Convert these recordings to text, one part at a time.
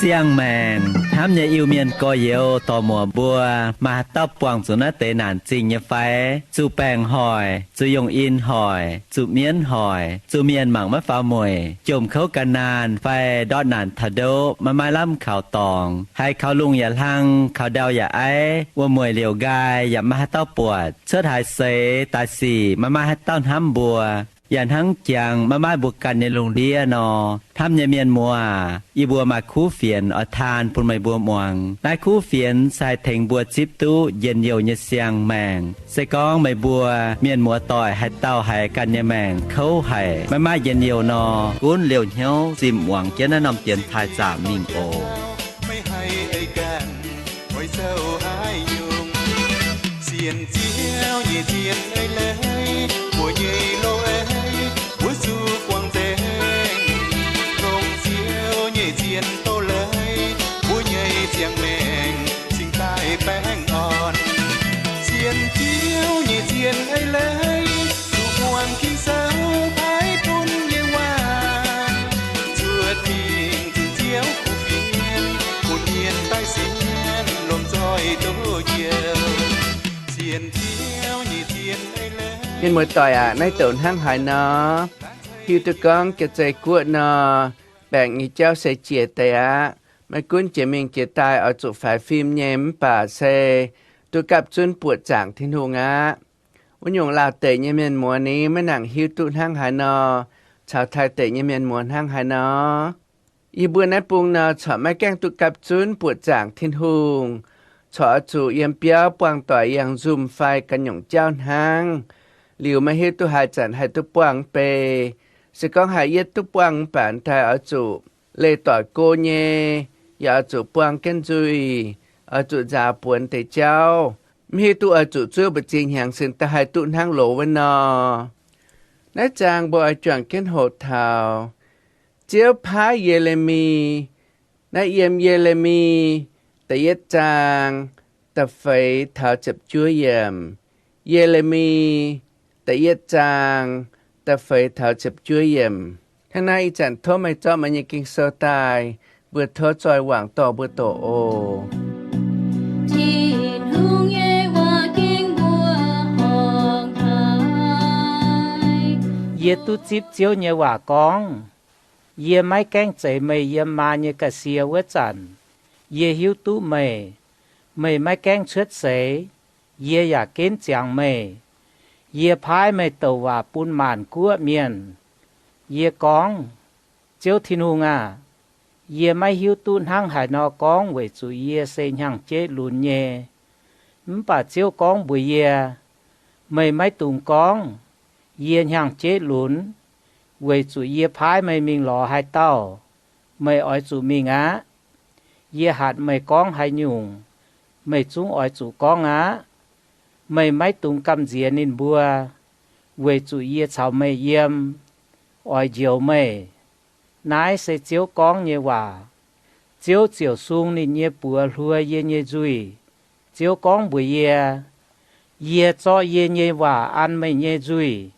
Siang-maengc hnamv nyei Iu-Mienh gorx-youz dorc-muoc mbuo, maaih haaix dauh buangh zuqc naaiv deix naanc zingh nyei fai? Zuqc baengc hoic, zuqc yungh in hoic, zuqc mienv hoic, zuqc mienh mangc maiv faaux mueic, jomc kouv gan naanh fai ndortv naanc taux ndoqv, maiv maaih lamh kaux dorngx, haiz kaux lungh yaac hlang, kaux ndau yaac aiv, wuom-mueic liouc nqaai yaac maiv maaih haaix dauh buatc, cuotv haaix seix daaih sic maiv maaih haaix dauh hnamv mbuo, yaac hnangv jangx maiv maaih mbuo ganh nyei lungh ndiev nor. Hnamv nyei mienh muoz aac, yie mbuo maaih kuv fienx oix taan bun meih mbuo muangx. Naaiv kuv fienx se haih tengx mbuo zipv duqv njien-youh nyei siang-maengc. Se gorngv meih mbuo mienh muoz doic haaix dauh haiz ganh nyei maengc kouv haic, maiv maaih njien-youh nor, gunv liouh hnyouv zimh muangx jienv naaiv norm dienx taaih zaamc mingh oc. Meih haih ei ganh oix zoux haaix nyungc? Sienx Ziouv nyei zien ei leiz, mbuo nyei loz-ei mbuo zuqc buangh nzengc. Longc Ziouv nyei zien doz-leiz, mbuo nyei ziangh maengc cingx daaih baengh orn. Sienx Ziouv nyei zien ei leiz, zuqc buangh Ging-Sou paaiv bun nyei waac, zuotc mingh zunc Ziouv kuv fienx, bun mienh daaih sienx lomh nzoih ndoh njoux. Sienx Ziouv nyei zien ei leiz. Mienh muoz doic aac, naaiv douc hnangv haaix nor? Hiuv duqv gorngv Jiex Zei Guoqv nor, baengc nyei jauv se jiex deix aqv. Maiv gunv jiex mingh jiex daaih oix zuqc faix fim nyei, mv baac se duqv gapv zunv buoqc zaangc Tin-Hungh aqv. Wuov nyungc Laauh deic nyei mienh muoz ni maiv nangc hiuv duqv hnangv haaix nor, caux Taiv deic nyei mienh muoz hnangv haaix nor. Yie mbuo naaiv bung nor corc maiv gaengh duqv gapv zunv buoqc zaangc Tin-Hungh, corc oix zuqc yiem biauv buangh doic yangh nzumh fai ganh nyungc jauv hnangv. Liuz maiv hiuv duqv haaix zanc haih duqv buangh mv bei. Se gorngv haih yietv duqv buangh mv baac daaih oix zuqc leih doic go nyei, yaac oix zuqc buang jienv nzuih, oix zuqc nzaaux buonx deix jauv. Mv hiuv duqv oix zuqc zuov mbu'ziex hnyangx cingx daaih haih duqv hnangv loz wuov nor. Naaiv zaang mbuo oix juangc jienv hoqc taux Ziouv paaiv Ye^le^mi. Naaiv yiem Ye^le^mi da'yietv zaang da'feix taux ziepc juov yiemc. Ye^le^mi da'yietv zaang da'feix taux ziepc juov yiemc. Hnangv naaiv ih zanc tov meih zorqv meih nyei Ging-Sou daaih, mbuo tov zoih wangc dorh mbuo doqc oc. Tin-Hungh nyei waac gengh mbuo horngc haic. Yie duqv zipv Ziouv nyei waac gorngv, Yie maiv gaengh zeix meih yiem maa nyei ga'sie wuov zanc, yie hiuv duqv meih. Meih maiv gaengh cuotv seix, yie yaac ginv ziangx meih. Yie paaiv meih douc waac bun maanc guoqv mienh. Yie gorngv, Ziouv Tin-Hungh aah! Yie maiv hiuv duqv hnangv haaix nor gorngv weic zuqc yie se hnyangx-jeiv lunx nyei. Mv baac Ziouv gorngv mbuox yie, Meih maiv dungx gorngv, Yie hnyangx-jeiv lunx, weic zuqc yie paaiv meih mingh lorz haaix dauh, meih oix zuqc mingh aqv. Yie hatc meih gorngv haaix nyungc, meih zungv oix zuqc gorngv aqv. Meih maiv dungx gamh nziex ninh mbuo, weic zuqc yie caux meih yiem, oix njoux meih. Naaiv se Ziouv gorngv nyei waac. Ziouv ziouc sung ninh nyei buoz hluo yie nyei nzuih. Ziouv gorngv mbuox yie, Yie zorqv yie nyei waac an meih nyei nzuih.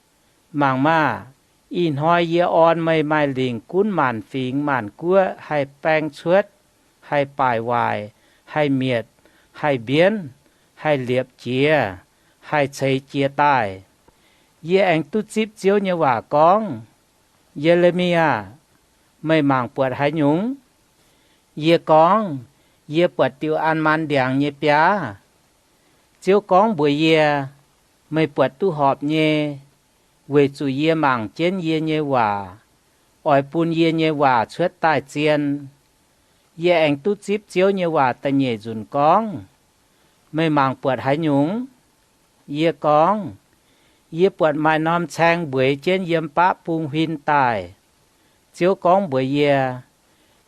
Mangc maah! Ih hnoi yie orn meih maaih lingc gunv maanc fingx maanc guoqv haih baeng cuotv, haih baaic waaic, haih mietc, haih mbienv, haih liepc jiez, haih ceix jiez daaih. Yie aengx duqv zipv Ziouv nyei waac gorngv, Ye^le^mi aah! Meih mangc buatc haaix nyungc? Yie gorngv, Yie buatc diuh an maan ndiangx nyei biaav. Ziouv gorngv mbuox yie, Meih buatc duqv horpc nyei, weic zuqc yie mangc jienv yie nyei waac, oix bun yie nyei waac cuotv daaih zien. Yie aengx duqv zipv Ziouv nyei waac da'nyeic nzunc gorngv, Meih mangc buatc haaix nyungc? Yie gorngv, Yie buatc maaih norm caeng mbueix jienv yiem baqv bung huin daaih. Ziouv gorngv mbuox yie,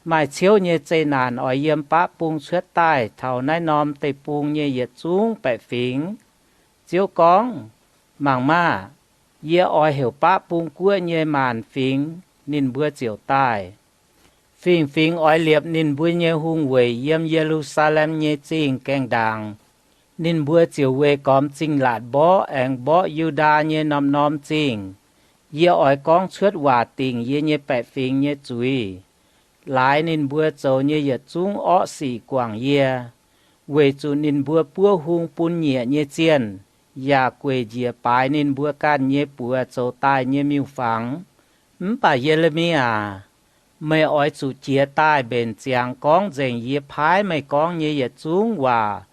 Maaih ciouv nyei zeqc naanc oix yiem baqv bung cuotv daaih taux naaiv norm deic-bung nyei yietc zungv baeqc fingx. Ziouv gorngv, Mangc maah! Yie oix heuc baqv bung guoqv nyei maanc fingx, ninh mbuo ziouc daaih. Fingx-fingx oix liepc ninh mbuo nyei hungh weic yiem Ye^lu^saa^lem nyei zingh gaengh ndaangc. Ninh mbuo ziouc weih gormx zingh laatc mborqv aengx mborqv Yu^ndaa nyei norm-norm zingh. Yie oix gorngv cuotv waac dingc yie nyei baeqc fingx nyei zuiz, laaix ninh mbuo zoux nyei yietc zungv orqv sic guangc yie, weic zuqc ninh mbuo buov hung bun nyieqc nyei zienh, yaac gueic njiec baaix ninh mbuo ganh nyei buoz zoux daaih nyei miuc-fangx. Mv baac Ye^le^mi aac, meih oix zuqc jiez daaih mbenc ziangx gorngv nzengc yie paaiv meih gorngv nyei yietc zungv waac.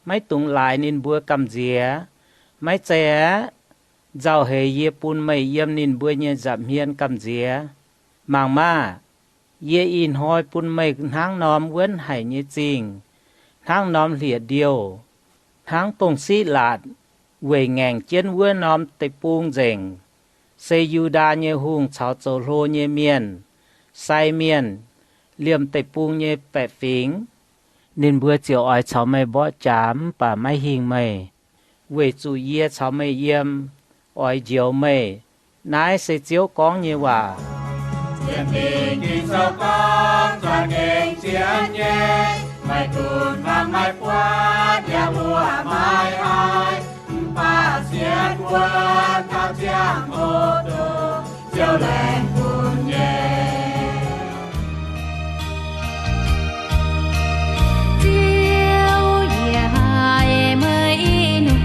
Maiv dungx laaix ninh mbuo gamh nziex. Maiv zei aeqv, nzauh heix yie bun meih yiem ninh mbuo nyei nza'hmien gamh nziex. Mangc maah! Yie ih hnoi bun meih hnangv norm wuonv haic nyei zingh, hnangv norm hlieqv ndiouh, hnangv dongh siqv laatc weic ngaengc jienv wuov norm deic-bung nzengc. Se Yu^ndaa nyei hungh caux zoux hlo nyei mienh, sai mienh, liemh deic-bung nyei baeqc fingx, ninh mbuo ziouc oix caux meih mborqv jaax mv baac maiv hingh meih, weic zuqc yie caux meih yiem, oix njoux meih. Naaiv se Ziouv gorngv nyei waac. Sienx Lingh Ging-Sou gorngv, za'gengh zien nyei, meih dunx fangx maiv buatc, yaac luoqc maiv haiz, mv baac sienx wuonv taux ziangh hoc dongh Ziouv laengz bun nyei. Ziouv, yie haiz meih i nungx.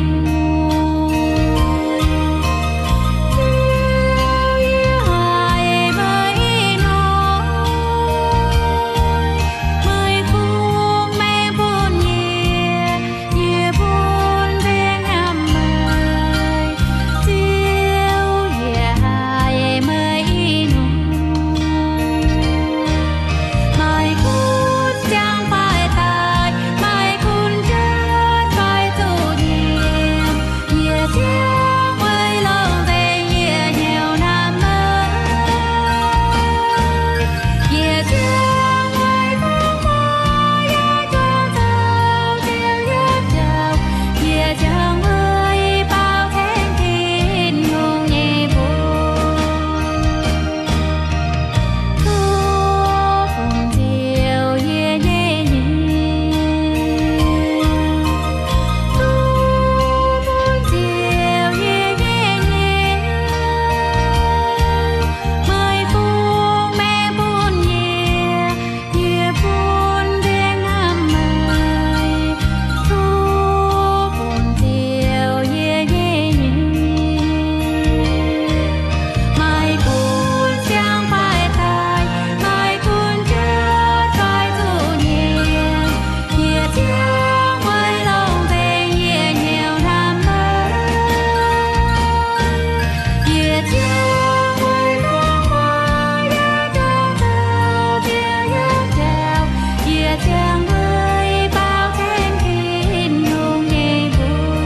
Ziouv, yie haiz meih i noic. Meih bun mengh bun yie, yie bun nzengc hnamv meih. Ziouv, yie haiz meih i nungx. Meih gunv ziangh faix daaih, meih gunv njuov faix zuqc nyiemc. Yie ziangh weic longc nzengc yie hnyouv hnamv meih. Yie ziangh weic gorngv meih yaac zuangx zoux Ziouv yietc jauv. Yie ziangh weic baaux ceng Tin-Hungh nyei mbuox. Duqv fungx Ziouv yie nyei nyim. Duqv fungx Ziouv yie nyei nyim. Meih fungx mengh bun yie, yie bun nzengc hnamv meih. Duqv fungx Ziouv yie nyei nyim. Meih gunv ziangh faix daaih, meih gunv njuov faix zuqc nyiemc. Yie ziangh weic longc nzengc yie hnyouv hnamv meih. Yie ziangh weic gorngv meih yaac zuangx zoux Ziouv yietc jauv. Yie ziangh weic baaux ceng Tin-Hungh nyei mbuox.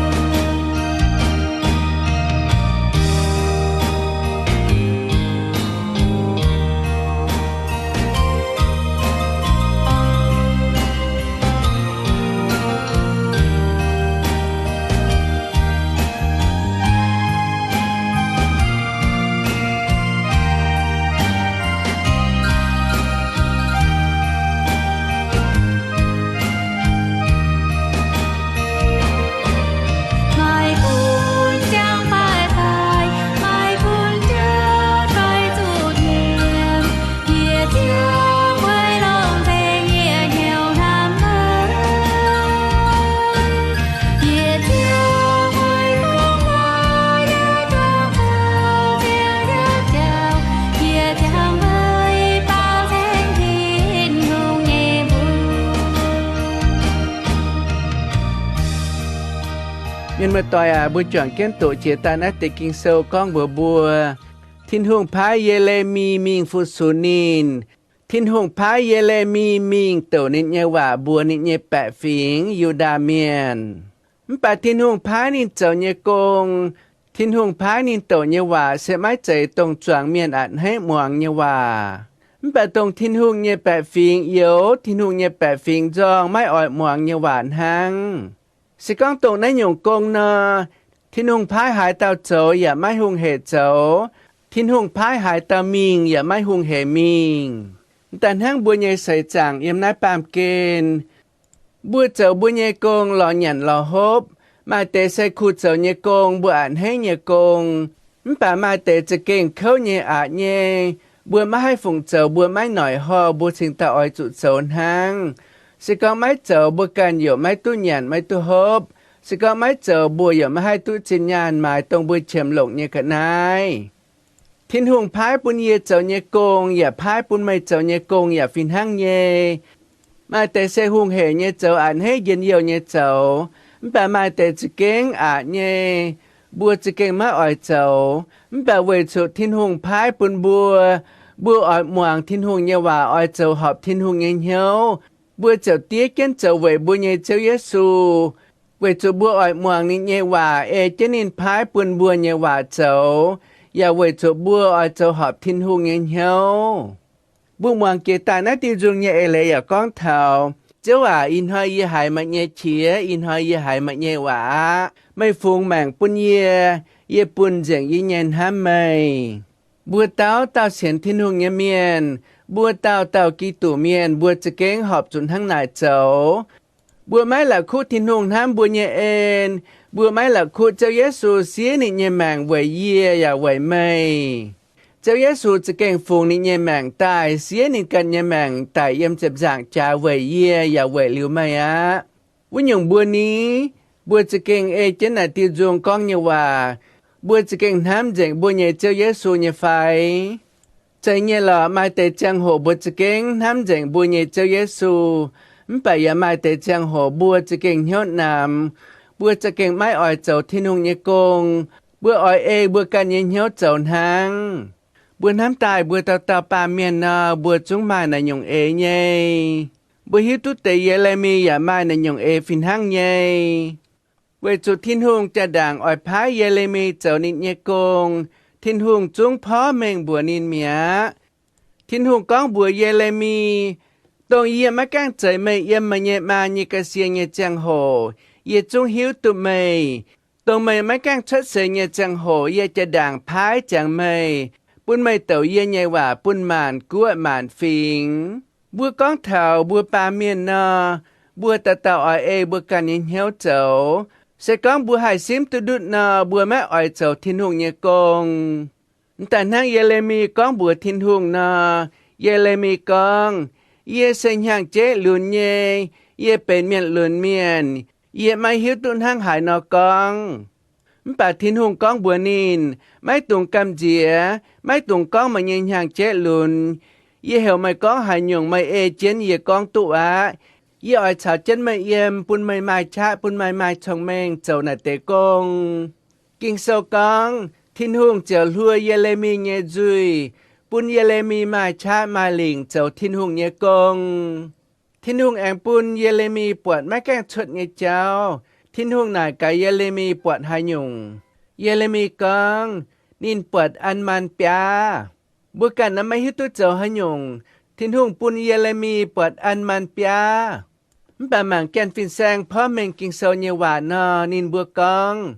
Meih gunv ziangh faix daaih, meih gunv njuov faix zuqc nyiemc. Yie ziangh weic longc nzengc yie hnyouv hnamv meih. Yie ziangh weic gorngv meih yaac zuangx zoux Ziouv yietc jauv. Yie ziangh weic baaux ceng Tin-Hungh nyei mbuox. Mienh muoz-doic aac, mbuo juangc jienv doqc jiex daaih naaiv deix Ging-Sou gorngv mbuox mbuo, Tin-Hungh paaiv Ye^le^mi mingh fu-sux ninh. Tin-Hungh paaiv Ye^le^mi mingh douc ninh nyei waac mbuox ninh nyei baeqc fingx, Yu^ndaa Mienh. Mv baac Tin-Hungh paaiv ninh zoux nyei gong, Tin-Hungh paaiv ninh douc nyei waac se maiv zeiz dongh zuangx mienh a'hneiv muangx nyei waac. Mv baac dongh Tin-Hungh nyei baeqc fingx youx Tin-Hungh nyei baeqc fingx nzorng maiv oix muangx nyei waac hnangv. Se gorngv dongh naaiv nyungc gong nor, Tin-Hungh paaiv haaix dauh zoux yaac maiv hungh hec zoux. Tin-Hungh paaiv haaix dauh mingh yaac maiv hungh hec mingh. Mv daaih hnangv mbuo nyei seix zaangc yiem naaiv baamh gen, mbuo zoux mbuo nyei gong lorz nyanc lorz hopv. Maaih deix se kuh zoux nyei gong, mbuo a'hneiv nyei gong. Mv baac maaih deix za'gengh kouv nyei aqc nyei, mbuo maiv haih fungc zoux, mbuo maiv noic horh, mbuo cingx daaih oix zuqc zoux hnangv. Se gorngv maiv zoux, mbuo ganh youc maiv duqv nyanc, maiv duqv hopv. Se gorngv maiv zoux, mbuo youc maiv haih duqv zinh nyaanh maaiz dongh mbuo qiemx longc nyei ga'naaiv. Tin-Hungh paaiv bun yie zoux nyei gong yaac paaiv bun meih zoux nyei gong yaac fih hnangv nyei. Maaih deix se hungh hec nyei zoux, a'hneiv njien-youh nyei zoux. Mv baac maaih deix za'gengh aqc nyei, mbuo za'gengh maiv oix zoux. Mv baac weic zuqc Tin-Hungh paaiv bun mbuo, mbuo oix muangx Tin-Hungh nyei waac, oix zoux horpc Tin-Hungh nyei hnyouv, mbuo ziouc diev jienv zoux weic mbuo nyei Ziouv Yesu. Weic zuqc mbuo oix muangx ninh nyei waac, ei jienv ninh paaiv bun mbuo nyei waac zoux, yaac weic zuqc mbuo oix zoux horpc Tin-Hungh nyei hnyouv. Mbuo muangx jiex daaih naaiv diuh nzung nyei eix leiz yaac gorngv taux, Ziouv aac, ih hnoi yie haiz meih nyei qiex, ih hnoi yie haiz meih nyei waac aqv. Meih fungx maengc bun yie, yie bunh nzengc yie nyei hnamv meih. Mbuo dauh dauh sienx Tin-Hungh nyei mienh, mbuo dauh dauh Giduc mienh, mbuo za'gengh horpc zuqc hnangv naaic zoux. Mbuo maiv la'kuqv Tin-Hungh hnamv mbuo nyei en. Mbuo maiv la'kuqv Ziouv Yesu siev ninh nyei maengc weic yie yaac weic meih. Ziouv Yesu za'gengh fungx ninh nyei maengc daaih siev ninh ganh nyei maengc daic yiem ziepc nzaangc jaax weic yie yaac weic liuz meih aqv. Wuov nyungc mbuo ni, mbuo za'gengh ei jienv naaic diuh nzung gorngv nyei waac, mbuo za'gengh hnamv nzengc mbuo nyei Ziouv Yesu nyei fai? Zeiz nyei lorqc, maaih deix ziangh hoc mbuo za'gengh hnamv nzengc mbuo nyei Ziouv Yesu. Mv baac yaac maaih deix ziangh hoc mbuo za'gengh hnyouv namx. Mbuo za'gengh maiv oix zoux Tin-Hungh nyei gong. Mbuo oix ei mbuo ganh nyei hnyouv zoux hnangv. Mbuo hnamv daaih mbuo dauh dauh baamh mienh nor, mbuo zungv maaih naaic nyungc eix nyei. Mbuo hiuv duqv deix Ye^le^mi yaac maaih naaic nyungc eix fih hnangv nyei. Weic zuqc Tin-Hungh jaa-ndaangc oix paaiv Ye^le^mi zoux ninh nyei gong, Tin-Hungh zungv porv mengh mbuox ninh mi'aqv. Tin-Hungh gorngv mbuox Ye^le^mi, Dongh yie maiv gaengh zeix meih yiem meih nyei maa nyei ga'sie nyei ziangh hoc, yie zungv hiuv duqv meih. Dongh meih maiv gaengh cuotv seix nyei ziangh hoc yie jaa-ndaangc paaiv ziangx meih, bun meih douc yie nyei waac bun maanc guoqv maanc fingx. Mbuo gorngv taux mbuo baamh mienh nor, mbuo dauh dauh oix ei mbuo ganh nyei hnyouv zoux. Se gorngv mbuo haih simv duqv ndutv nor, mbuo maiv oix zoux Tin-Hungh nyei gong. Mv daaih hnangv Ye^le^mi gorngv mbuox Tin-Hungh nor, Ye^le^mi gorngv, Yie se hnyangx-jeiv lunx nyei, yie benx mienh lunx mienh, yie maiv hiuv duqv hnangv haaix nor gorngv. Mv baac Tin-Hungh gorngv mbuox ninh, Maiv dungx gamh nziex, maiv dungx gorngv meih nyei hnyangx-jeiv lunx. Yie heuc meih gorngv haaix nyungc meih ei jienv yie gorngv duqv aqv. Yie oix caux jienv meih yiem, bun meih maaih qaqv, bun meih maaih cong-mengh zoux naaic deix gong. Ging-Sou gorngv, Tin-Hungh ziouc hluo Ye^le^mi nyei nzuih, bun Ye^le^mi maaih qaqv maaih lingc zoux Tin-Hungh nyei gong. Tin-Hungh aengx bun Ye^le^mi buatc maiv gaengh cuotv nyei jauv. Tin-Hungh naaic gaax Ye^le^mi buatc haaix nyungc. Ye^le^mi gorngv, Ninh buatc an maan biaav. Mbuo ganh naaiv maiv hiuv duqv zoux haaix nyungc. Tin-Hungh bun Ye^le^mi buatc an maan biaav. Mv baac mangc Janx fin-saeng porv mengh Ging-Sou nyei waac nor, ninh mbuo gorngv,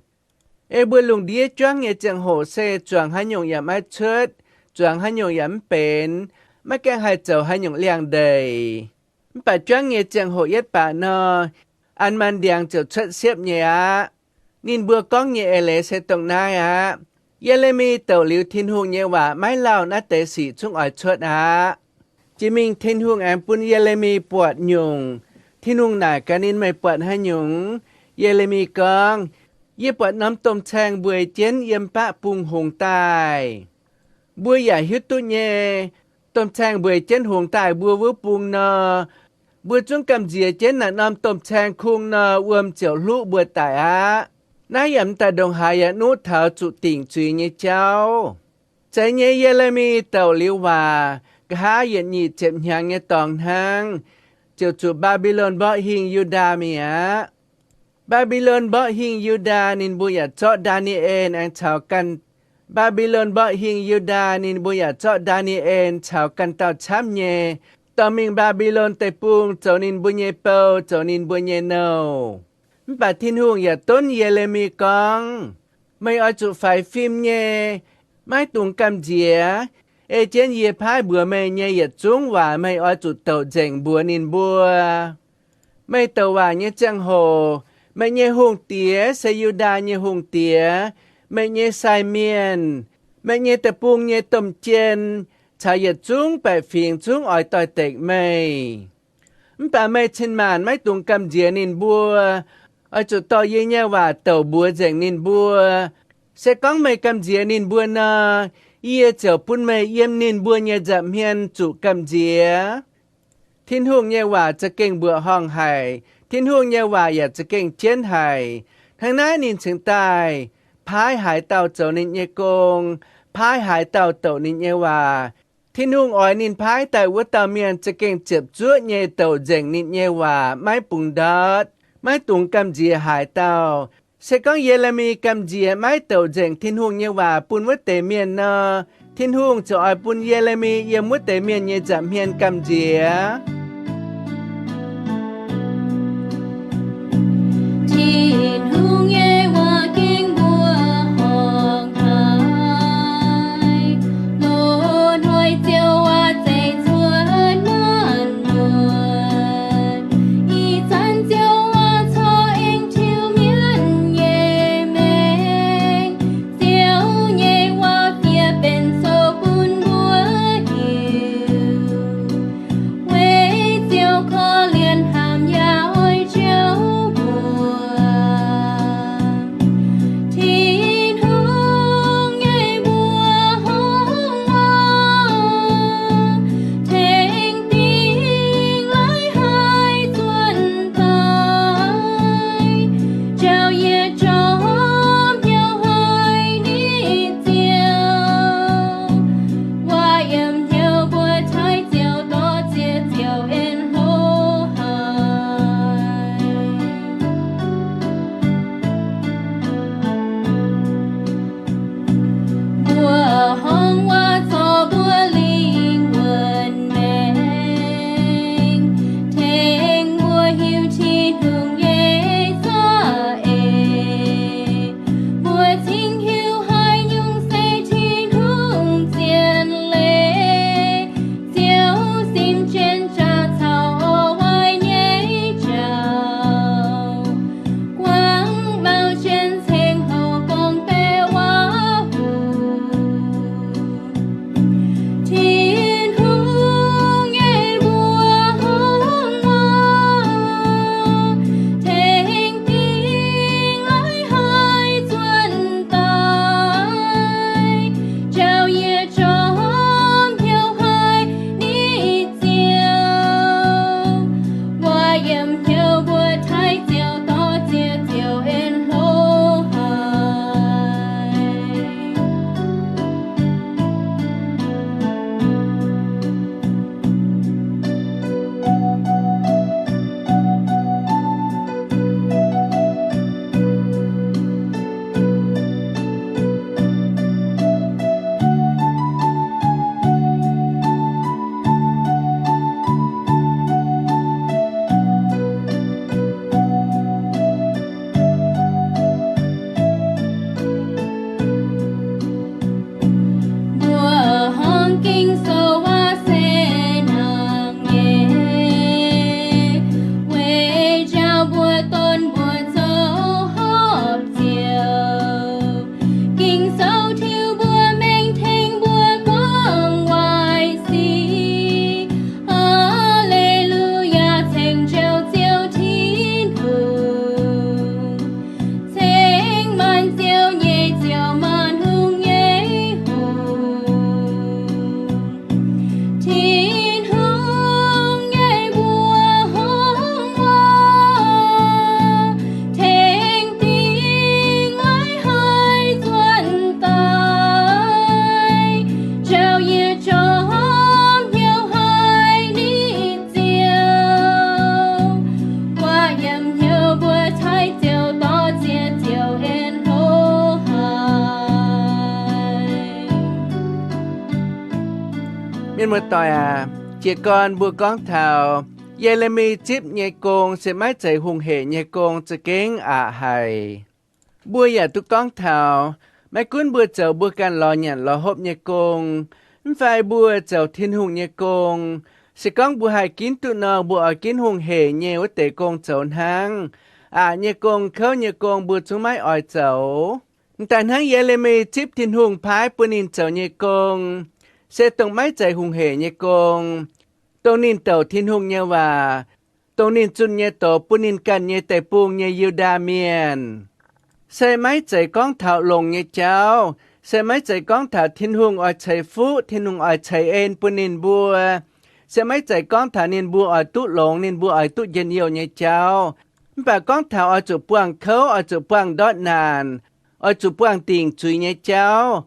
Ei mbuo lungh ndiev juangv nyei ziangh hoc se zuangx haaix nyungc yaac maiv cuotv, zuangx haaix nyungc yaac mv benx, maiv gaengh haih zoux haaix nyungc liangx-ndeic. Mv baac juangv nyei ziangh hoc yietv baac nor, an maan ndiangx ziouc cuotv siepv nyei aqv. Ninh mbuo gorngv nyei eix leiz se dongh naaiv aqv. Ye^le^mi douc liuz Tin-Hungh nyei waac maiv lauh naaiv deix sic zungv oix cuotv aqv. Jiex mingh Tin-Hungh aengx bun Ye^le^mi buatc nyungc. Tin-Hungh naaic gaax ninh, Meih buatc haaix nyungc? Ye^le^mi gorngv, Yie buatc norm domh caeng mbueiz jienv yiem baqv bung hungx daaih. Mbuo yaac hiuv duqv nyei, domh caeng mbueiz jienv hungx daaih mbuo wuov bung nor, mbuo zungv gamh nziex jienv naaic norm domh caeng kungx nor, wuom ziouc hluqv mbuo daic aqv. Naaiv yaac m'daaih ndongc haaix yaac nuqv taux zuqc dingc zuiz nyei jauv. Zeiz nyei, Ye^le^mi douc liuz waac, nqa'haav yietc nyeic ziepc hnyangx nyei dorngx hnangv, ziouc zuqc Mbaa^mbi^lon mborqv hingh Yu^ndaa mi'aqv. Mbaa^mbi^lon mborqv hingh Yu^ndaa, ninh mbuo yaac zorqv Ndaa^ni^en aengx caux ganh, Mbaa^mbi^lon mborqv hingh Yu^ndaa, ninh mbuo yaac zorqv Ndaa^ni^en caux ganh dauh camv nyei dorh mingh Mbaa^mbi^lon Deic-Bung zoux ninh mbuo nyei bou, zoux ninh mbuo nyei nouh. Mv baac Tin-Hungh yaac donv Ye^le^mi gorngv, Meih oix zuqc faix fim nyei, maiv dungx gamh nziex. Ei jienv yie paaiv mbuox meih nyei yietc zungv waac meih oix zuqc douc nzengc mbuox ninh mbuo. Meih douc waac nyei ziangh hoc, meih nyei hungh diex se Yu^ndaa nyei hungh diex, meih nyei sai mienh, meih nyei deic-bung nyei domh jien, caux yietc zungv baeqc fingx zungv oix doix-dekc meih. Mv baac meih cin-maanc maiv dungx gamh nziex ninh mbuo. Oix zuqc dorh yie nyei waac douc mbuox nzengc ninh mbuo. Se gorngv meih gamh nziex ninh mbuo nor, yie ziouc bun meih yiem ninh mbuo nyei nza'hmien zuqc gamh nziex. Tin-Hungh nyei waac za'gengh mbuoqc horngh haic. Tin-Hungh nyei waac yaac za'gengh jienv haic. Hnangv naaiv ninh cingx daaih paaiv haaix dauh zoux ninh nyei gong, paaiv haaix dauh douc ninh nyei waac. Tin-Hungh oix ninh paaiv daaih wuov dauh mienh za'gengh ziepc zuoqv nyei douc nzengc ninh nyei waac, maiv bungx ndortv, maiv dungx gamh nziex haaix dauh. Se gorngv Ye^le^mi gamh nziex maiv douc nzengc Tin-Hungh nyei waac bun wuov deix mienh nor, Tin-Hungh ziouc oix bun Ye^le^mi yiem wuov deix mienh nyei nza'hmien gamh nziex. Tin-Hungh nyei waac gengh mbuoqc horngh haic. Loz-hnoi ziouc waac zeiz cuotv maanc muotc. Ih zanc ziouc waac corc aengx tiux mienv nyei maengc. Ziouv nyei waac fiev benx sou bun mbuo hiuv. Weic Ziouv korv-lienh hnamv yaac oix jouh mbuo. Tin-Hungh nyei mbuoqc horngh waac tengx dingc laiv haih zunh daaih, njaaux yietc jorm hnyouv haic ninh Ziouv. Waac yiem hnyouv mbuo taaih Ziouv, dorh ziex Ziouv en hlo haic. Mbuoqc horngh waac zorc mbuo lingh wuonh maengc, tengx mbuo hiuv Tin-Hungh nyei za'eix. Mbuo cingx hiuv haaix nyungc se Tin-Hungh zien leiz. Ziouv simv jienv jaax caux orv waaic nyei jauv, guangc mauv jienv ceng-houc gorngv-baeqc waac-huc. Tin-Hungh nyei mbuoqc horngh waac tengx dingc laiv haih zunh daaih, njaaux yietc jorm hnyouv haic ninh Ziouv. Waac yiem hnyouv mbuo taaih Ziouv, dorh ziex Ziouv en hlo haic. Mbuoqc horngh Ging-Sou waac se hnangv nyei, weic njaaux mbuo donv mbuo zoux horpc Ziouv. Ging-Sou tiuv mbuo mengh tengx mbuo gorngv waaic sic. Haa^le^lu^yaa, ceng njoux Ziouv Tin-Hungh, ceng maanc ziouv nyei Ziouv, maanc hungh nyei Hungh. Tin-Hungh nyei mbuoqc horngh waac tengx dingc laiv haih zunh daaih, njaaux yietc jorm hnyouv haic ninh Ziouv. Waac yiem hnyouv mbuo taaih Ziouv, dorh ziex Ziouv en hlo haic. Mienh muoz-doic aac, jiez gorn mbuo gorngv taux Ye^le^mi zipv nyei gong se maiv zeiz hungh hec nyei gong za'gengh aqc haic. Mbuo yaac duqv gorngv taux, maiv gunv mbuo zoux mbuo ganh lorz nyanc lorz hopv nyei gong, Mv fai mbuo zoux Tin-Hungh nyei gong, se gorngv mbuo haih ginv duqv nor, mbuo oix ginv hungh hec nyei wuov deix gong zoux hnangv. Aqc nyei gong, kouv nyei gong mbuo zungv maiv oix zoux. M'daaih hnangv Ye^le^mi zipv Tin-Hungh paaiv bun ninh zoux nyei gong, se dongh maiv zeiz hungh hec nyei gong, dongh ninh douc Tin-Hungh nyei waac, dongh ninh zunh nyei doz bun ninh ganh nyei deic-bung nyei Yu^ndaa Mienh. Se maiv zeiz gorngv taux longx nyei jauv, se maiv zeiz gorngv taux Tin-Hungh oix ceix fuqv, Tin-Hungh oix ceix en bun ninh mbuo. Se maiv zeiz gorngv taux ninh mbuo oix duqv longx, ninh mbuo oix duqv njien-youh nyei jauv. Mv baac gorngv taux oix zuqc buangh kouv, oix zuqc buangh ndortv naanc, oix zuqc buangh dingc zuiz nyei jauv,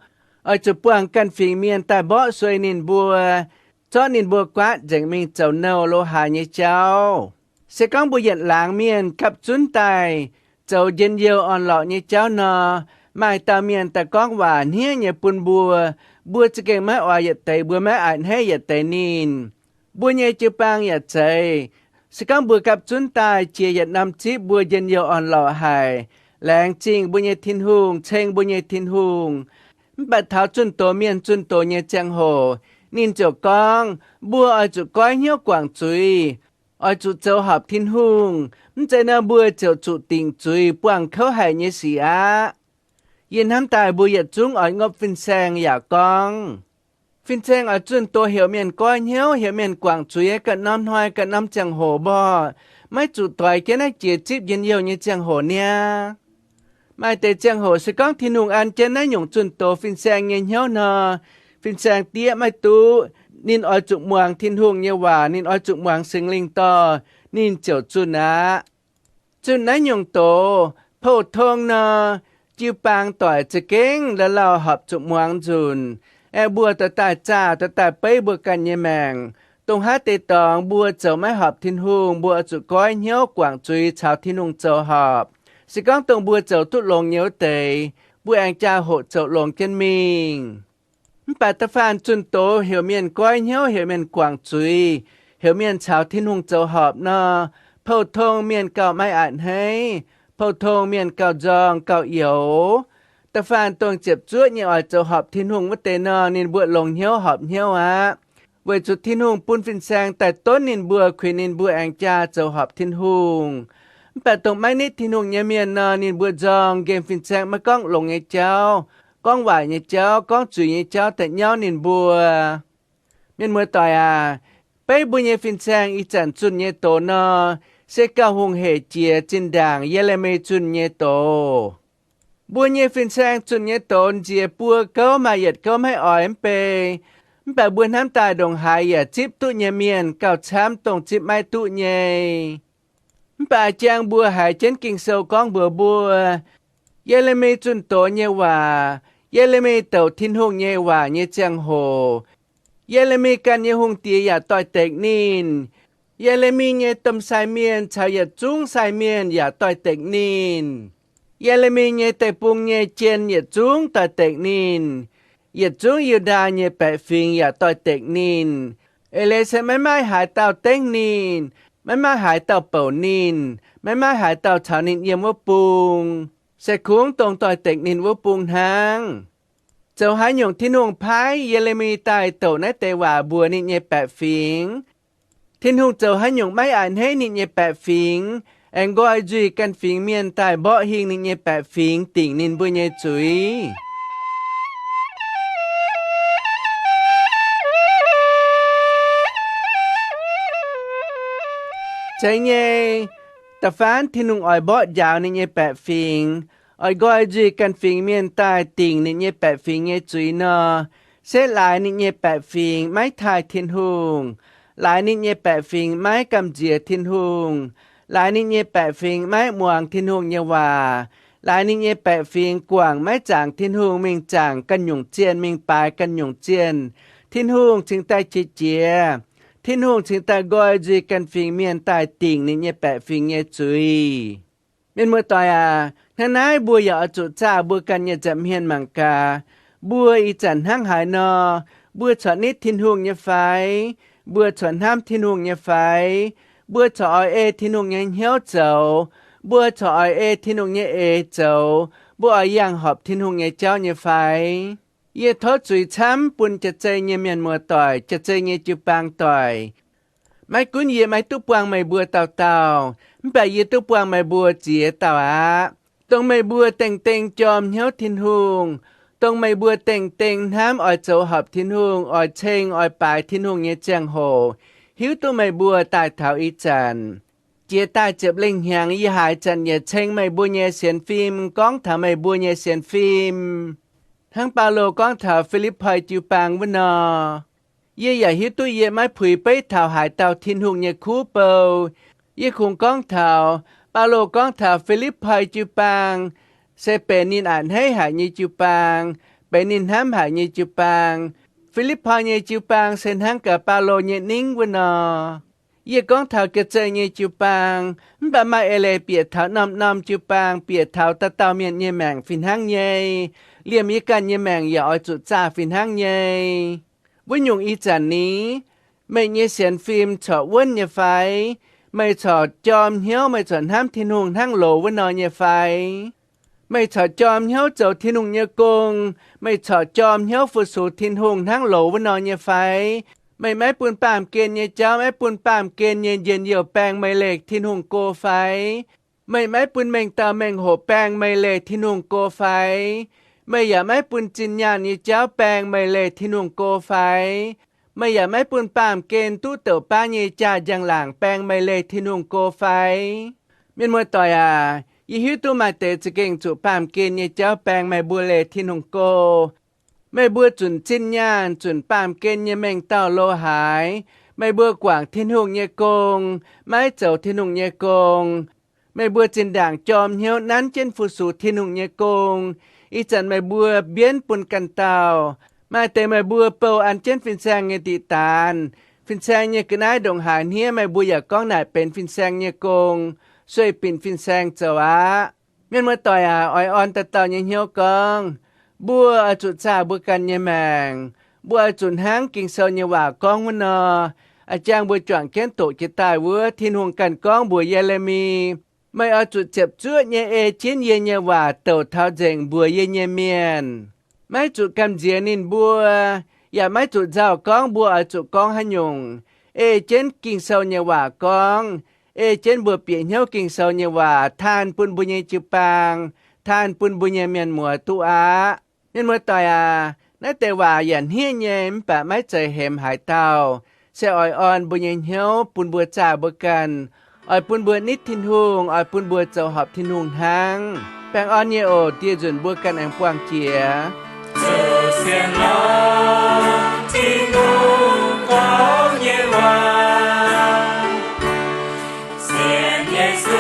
oix zuqc buangh ganh fingx mienh daaih mborqv suei ninh mbuo, zorqv ninh mbuo guaatv nzengc mingh zoux nouh lo haaix nyei jauv. Se gorngv mbuo yietc laangz mienh gapv zunv daaih zoux njien-youh orn-lorqc nyei jauv nor, maaih dauh mienh daaih gorngv waac hniev nyei bun mbuo, mbuo za'gengh maiv oix yietc deix, mbuo maiv a'hneiv yietc deix ninh. Mbuo nyei jiu-baang yaac zeiz, se gorngv mbuo gapv zunv daaih jiex yietc norm zipv mbuo njien-youh orn-lorqc haic, laengz zingh mbuo nyei Tin-Hungh, ceng mbuo nyei Tin-Hungh, mv baac taux zunh doz mienh zunh doz nyei ziangh hoc, ninh ziouc gorngv, mbuo oix zuqc goiv hnyouv guangc zuiz, oix zuqc zoux horpc Tin-Hungh, mv zeiz nor mbuo ziouc zuqc dingc zuiz buangh kouv haic nyei sic aqv. Yie hnamv daaih mbuo yietc zungv oix ngopv fin-saeng yaac gorngv, fin-saeng oix zunh doz heuc mienh goiv hnyouv, heuc mienh guangc zuiz ganh norm hnoi ganh norm ziangh hoc mborqv, maiv zuqc doix jienv naaiv jiex zipv njien-youh nyei ziangh hoc niaa. Maaih deix ziangh hoc se gorngv Tin-Hungh an jienv naaiv nyungc zunh doz fin-saeng nyei hnyouv nor, fin-saeng diev maiv duqv. Ninh oix zuqc muangx Tin-Hungh nyei waac, ninh oix zuqc muangx Singx Lingh dorh, ninh ziouc zunh aqv. Zunh naaiv nyungc doz, pou-tong nor, jiu-baang doic za'gengh la'lauh horpc zuqc muangx nzunc. Aengx mbuo dorh daaih zaah, dorh daaih beiv mbuo ganh nyei maengc. Dongh haaix deix dorngx mbuo zoux maiv horpc Tin-Hungh, mbuo oix zuqc goiv hnyouv guangc zuiz caux Tin-Hungh zoux horpc. Se gorngv dongh mbuo zoux duqv longx nyei wuov deix, mbuo aengx jaa hoqc zoux longx jienv mingh. Mv baac da'faanh zunh doz heuc mienh goiv hnyouv, heuc mienh guangc zuiz, heuc mienh caux Tin-Hungh zoux horpc nor, pou-tong mienh gauh maiv a'hneiv, pou-tong mienh gauh nzorng gauh youx. Da'faanh dongh ziepc zuoqv nyei oix zoux horpc Tin-Hungh wuov deix nor, ninh mbuo longx hnyouv horpc hnyouv aqv, weic zuqc Tin-Hungh bun fin-saeng daaih donv ninh mbuo, kuinx ninh mbuo aengx jaa zoux horpc Tin-Hungh. Mv baac dongh maiv nitv Tin-Hungh nyei mienh nor, ninh mbuo nzorng nqemh fin-saeng maiv gorngv longx nyei jauv, gorngv waaic nyei jauv, gorngv zuiz nyei jauv daaih nyauv ninh mbuo. Mienh muoz-doic aac, beiv mbuo nyei fin-saeng ih zanc zunh nyei doz nor, se gauh hungh hec jiex zinh ndaangc Ye^le^mi zunh nyei doz. Mbuo nyei fin-saeng zunh nyei doz nziex buo gouv maaih yietc gouv maiv oix mv bei. Mv baac mbuo hnamv daaih ndongc haaix yaac zipv duqv nyei mienh gauh camv dongh zipv maiv duqv nyei. Mv baac jang mbuo haiz jienv Ging-Sou gorngv mbuox mbuo, Ye^le^mi zunh doz nyei waac, Ye^le^mi douc Tin-Hungh nyei waac nyei ziangh hoc, Ye^le^mi ganh nyei hungh diex yaac doix-dekc ninh. Ye^le^mi nyei domh sai mienh caux yietc zungv sai mienh yaac doix-dekc ninh. Ye^le^mi nyei deic-bung nyei jien yietc zungv doix-dekc ninh. Yietc zungv Yu^ndaa nyei baeqc fingx yaac doix-dekc ninh. Eix leiz se maiv maaih haaix dauh dengv ninh, maiv maaih haaix dauh bouc ninh, maiv maaih haaix dauh caux ninh yiem wuov bung, se kungx dongh doix-dekc ninh wuov bung hnangv. Zoux haaix nyungc Tin-Hungh paaiv Ye^le^mi daaih douc naaiv deix waac mbuox ninh nyei baeqc fingx? Tin-Hungh zoux haaix nyungc maiv a'hneiv ninh nyei baeqc fingx, aengx nqoi nzuih ganh fingx mienh daaih mborqv hingh ninh nyei baeqc fingx dingc ninh mbuo nyei zuiz? Zeiz nyei, da'faanh Tin-Hungh oix mborqv njaaux ninh nyei baeqc fingx, oix nqoi nzuih ganh fingx mienh daaih dingc ninh nyei baeqc fingx nyei zuiz nor, se laaix ninh nyei baeqc fingx maiv taaih Tin-Hungh, laaix ninh nyei baeqc fingx maiv gamh nziex Tin-Hungh, laaix ninh nyei baeqc fingx maiv muangx Tin-Hungh nyei waac, laaix ninh nyei baeqc fingx guangc maiv zaangc Tin-Hungh, mingh zaangc ganh nyungc zienh, mingh baaix ganh nyungc zienh. Tin-Hungh cingx daaih qiex jiez. Tin-Hungh cingx daaih nqoi nzuih ganh fingx mienh daaih dingc ninh nyei baeqc fingx nyei zuiz. Mienh muoz-doic aac, hnangv naaiv mbuo yaac oix zuqc zaah mbuo ganh nyei nza'hmien mangc gaax, mbuo ih zanc hnangv haaix nor? Mbuo corc nitv Tin-Hungh nyei fai? Mbuo corc hnamv Tin-Hungh nyei fai? Mbuo corc oix ei Tin-Hungh nyei hnyouv zoux? Mbuo corc oix ei Tin-Hungh nyei eix zoux? Mbuo oix yangh horpc Tin-Hungh nyei jauv nyei fai? Yie tov zuiz camv bun jaav-zei nyei mienh muoz-doic, jaav-zei nyei jiu-baang doic. Maiv gunv yie maiv duqv buangh meih mbuo dauh dauh, mv baac yie duqv buangh meih mbuo ziex dauh aqv, dongh meih mbuo dengh dengh jorm hnyouv Tin-Hungh, dongh meih mbuo dengh dengh hnamv oix zoux horpc Tin-Hungh, oix ceng oix baaix Tin-Hungh nyei ziangh hoc, hiuv duqv meih mbuo daaih taux ih zanc. Jiex daaih ziepc lengh hnyangx yie haaix zanc yaac ceng meih mbuo nyei sienx fim, gorngv taux meih mbuo nyei sienx fim, hnangv Baulo gorngv taux Fi^lipv^poi jiu-baang wuov nor. Yie yaac hiuv duqv yie maiv puix beiv taux haaix dauh Tin-Hungh nyei kuv bou. Yie kungx gorngv taux Baulo gorngv taux Fi^lipv^poi jiu-baang se benx ninh a'hneiv haic nyei jiu-baang, benx ninh hnamv haic nyei jiu-baang. Fi^lipv^poi nyei jiu-baang se hnangv gaax Baulo nyei ningv wuov nor. Yie gorngv taux jaav-zei nyei jiu-baang, mv baac maaih eix leiz bieqc taux norm-norm jiu-baang, bieqc taux dauh dauh mienh nyei maengc fih hnangv nyei. Liemh yie ganh nyei maengc yaac oix zuqc zaah fih hnangv nyei. Wuov nyungc ih zanc ni, meih nyei sienx fim corc wuonv nyei fai? Meih corc jorm hnyouv, meih corc hnamv Tin-Hungh hnangv loz wuov nor nyei fai? Meih corc jorm hnyouv zoux Tin-Hungh nyei gong, meih corc jorm hnyouv fu-sux Tin-Hungh hnangv loz wuov nor nyei fai? Meih maiv bun baamh gen nyei jauv, maiv bun baamh gen nyei njien-youh baeng meih leih Tin-Hungh go fai? Meih maiv bun mengh dauh mengh hoc baeng meih leih Tin-Hungh go fai? Meih yaac maiv bun zinh nyaanh nyei jauv baeng meih leih Tin-Hungh go fai? Meih yaac maiv bun baamh gen duqv douc baav nyei jaa-njang-laangc baeng meih leih Tin-Hungh go fai? Mienh muoz-doic aac, yie hiuv duqv maaih deix za'gengh zuqc baamh gen nyei jauv baeng meih mbuo leih Tin-Hungh go. Meih mbuo zunc zinh nyaanh, zunc baamh gen nyei mengh dauh lo haaix, meih mbuo guangc Tin-Hungh nyei gong, maiv zoux Tin-Hungh nyei gong, meih mbuo zinh ndaangc jorm hnyouv nanv jienv fu-sux Tin-Hungh nyei gong, ih zanc meih mbuo mbienv bun ganh dauh. Maaih deix meih mbuo bouh an jienv fin-saeng nyei diqc daanz, fin-saeng nyei ga'naaiv ndongc haaix hniev, meih mbuo yaac gorngv naaic benx fin-saeng nyei gong, sueih binc fin-saeng zoux aqv. Mienh muoz-doic aac, oix orn dauh dauh nyei hnyouv gorngv, mbuo oix zuqc zaah mbuo ganh nyei maengc. Mbuo oix zuqc hnangv Ging-Sou nyei waac gorngv wuov nor, a'jangv mbuo juangc jienv doqc jiex daaih wuov, Tin-Hungh ganh gorngv mbuox Ye^le^mi, meih oix zuqc ziepc zuoqv nyei ei jienv yie nyei waac douc taux nzengc mbuox yie nyei mienh. Maiv zuqc gamh nziex ninh mbuo, yaac maiv zuqc nzauh gorngv mbuo oix zuqc gorngv haaix nyungc. Ei jienv Ging-Sou nyei waac gorngv, ei jienv mbuo bieqc hnyouv Ging-Sou nyei waac taanh bun mbuo nyei jiu-baang, taanh bun mbuo nyei mienh muoz duqv aqv. Mienh muoz-doic aac, naaiv deix waac yaac hniev nyei, mv baac maiv zeiz hemx haaix dauh. Se oix orn mbuo nyei hnyouv bun mbuo zaah mbuo ganh, oix bun mbuo nitv Tin-Hungh, oix bun mbuo zoux horpc Tin-Hungh hnangv. Baengh orn nyei oc. Dieh nzunc mbuo ganh aengx buangh jiex. Zuqc sienx lorz Tin-Hungh gorngv nyei waac, sienx Yesu